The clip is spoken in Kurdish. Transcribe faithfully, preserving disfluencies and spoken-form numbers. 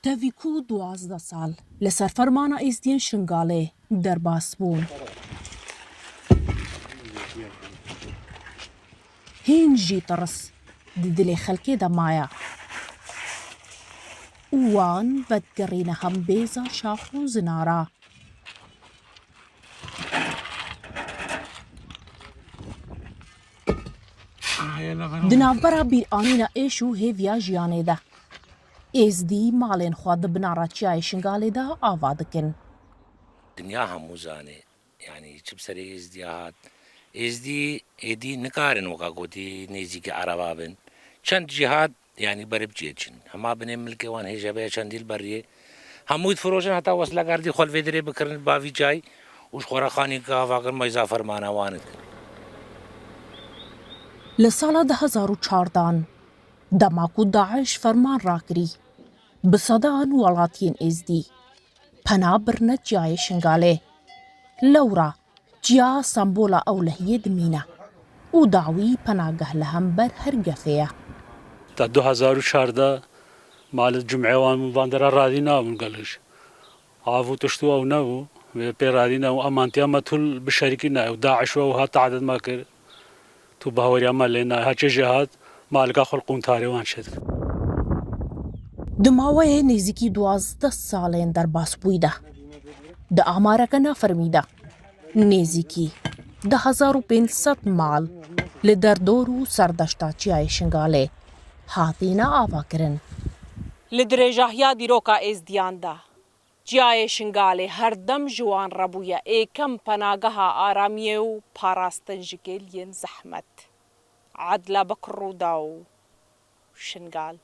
Tevî ku duwazdeh sal li ser fermana Êzdiyên Şingalê derbas bûn, hîn jî tirs di dilê xelkê de maye û wan vedigerîne hembêza şax û zinara. Di navbera bîranîna êş û hêviya jiyanê de, Êzdî malên xwe di binara Çiyayê Şingalê de ava dikin. Dinya hemû zanê, yanî çi bi serê Êzdiya hat. Êzdî êdî nikarin weka gotî nêzîkî ereba bin. Çend cî hat, yanî berê bi cihê çin. Hema binê milkê wan hêj hebe ya çendî li beriyê. Hemû difiroşin heta weslegerdî xwe li vê dirê bikirin bavî çay û ji xwe re xanî gava kirin, meyza fermana wan dikin. Li sala du hezar û çardeh, dema ku DAIŞ ferman rakirî, bi sedan welatiyên Êzdî pena birine Çiyayê Şingalê. Lewra çiya sembola ewlehiyê dimîne û dawî penageh li hember her gefê ye. Ta du hezar û çardeh malê cumê wan van dera radî nabûn gelek jî. Av û tişt û ew nebû, wê pê radî nebû, emantiya me tul bi şerîkî nayê û DAIŞ we wiha tehdid me kir. Tu baweriya me lê nayê, heçê jê hat, malika xwe li qûntarê wan çêdikin. Di maweyê nêzîkî duwazdeh salên derbasbûyî de, di amareke nafermî de, nêzîkî du hezar û pênc sed mal li derdor û serdeşta Çiyayê Şingalê hatine avakirin. Li dirêjahiya dîroka Êzdiyan de, Çiyayê Şingalê her dem ji wan re bûye êkem penageha aramiyê û parastin ji kêliyên zehmet. Edla Bekir Rûdaw, Şingal.